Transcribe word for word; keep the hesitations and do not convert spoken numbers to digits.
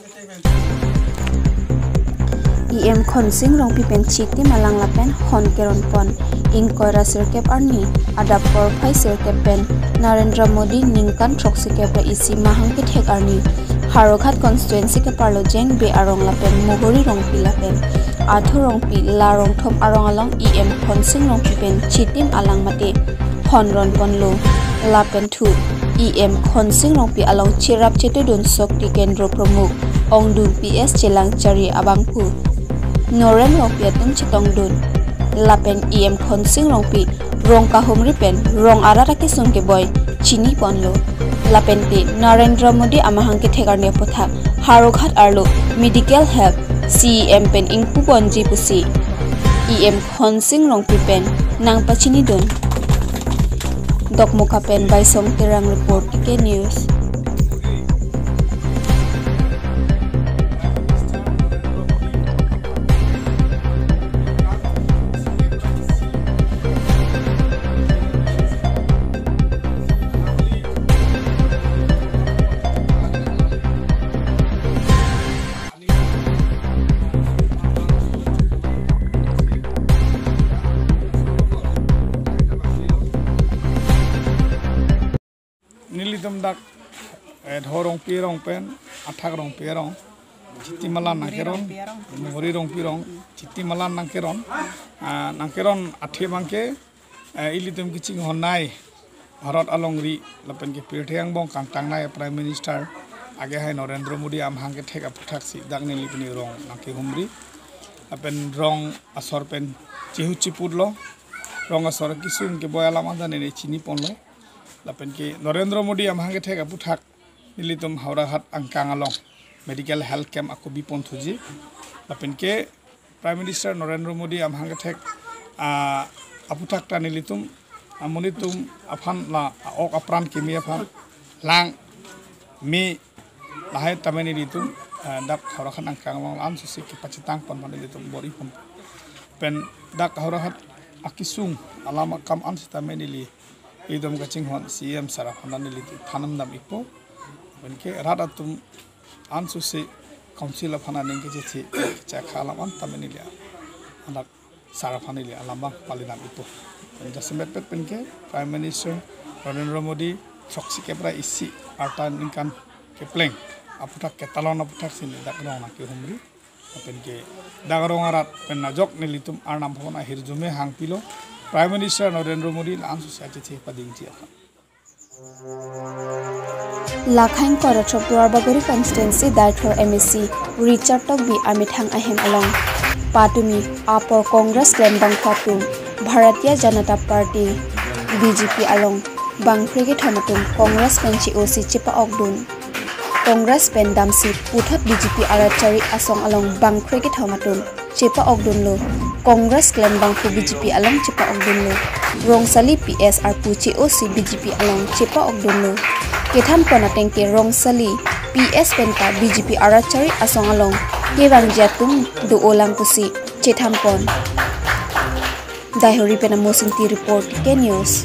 E M Khonsing Rongpi pen chitim alang lapen hon keron pon. Ingkoi ra sirkep arni adap porphai sirkep pen Narendra Modi ningkan throksikep ra isi mahang kethek arni Howraghat constituency keparlo Jengbe arong lapen Mohori Rongpi lapen Athu Rongpi la rongthom arong along E M Khonsing Rongpi pen chitim alang mate hon ron ponlo. Lapen thu E M Khonsing Rongpi along cherap chetudun Shakti Kendro Pramukh ongdung P S chelang chari abangphu Noren Rongpi atum chetongdun. Lapen E M Khonsing Rongpi rong kahumri pen rong arat akesung keboi chini ponlo. Lapen te Narendra Modi amahang kethek arni aphuthak Howraghat arlo medical help C E M pen ingpu ponji pusi E M Khonsing Rongpi pen nangpachinidun. Dokmoka pen Baisong Terang report, T K News. Nelitum dak, eh, Dho Rongpi arong pen Athak Rongpi arong chitim alang nangkeron, Mohori Rongpi arong chitim alang nangkeron, ah, nangkeron athe abangke, eh, ilitum kachinghon nai Bharat alongri lapen ke pirthe angbong kangtang nai Prime Minister age hai Narendra Modi amahang kethek aphuthak si dak neli pini rong nangkehumri. Lapen rong asor pen chihu chiputlo. Rong asor kesung keboi alam anta neli chini ponlo. Lapen ke Narendra Modi amahang kethek aphuthak nelitum Howraghat angkang along medical health camp ako bi ponthuji. Lapen ke Prime Minister Narendra Modi amahang kethek, ah, aphuthak ta nelitum, ah, amonit atum aphan la, ah, ok apran kimi aphan lang me lahai tame nelitum, ah, dak Howraghat angkang along la-an susi kepachitang pon pon nelitum bor-i pon. Pen dak Howraghat akesung alam akam an sitame neli itum kachinghon C E M sir aphan neli thanam dam-ikpo. Pen ke rat atum an susi council aphan aning kechethi chakha alam an tame neli anak sir aphan neli alam abang pali dam-ikpo. Pen jasemet pet pen ke Prime Minister Narendra Modi throksikep ra isi arta ningkan kepleng aphuthak ketalon aphuthak si neli dak rong nangkehumri. Pen ke dak rong arat pen ajok nelitum Arnam Bhavan ahirjume hangpilo Prime Minister Narendra Modi la-an susi achethi padingji aphan. Lakhain Korathop Duarbagori constituency Daithor M A C Richard Tokbi amethang ahem along patumi apor Congress klembangphu atum Bharatiya Janata Party, B J P along bangphre kethom atum Congress pen che-osi chepa-okdun. Congress pen damsi puthot B J P arat chari asong along bangphre kethom atum chepa-okdunlo. Congress klembangphu B J P along chepa-okdunlo. Rongsali P S arpu che-osi B J P along chepa-okdunlo. Kethan pon ateng ke Rongsali P S pen ta B J P arat chari asong along kevangji atum do-olang pusi chethan pon. Daithor pen Amos Ingti report, T K News.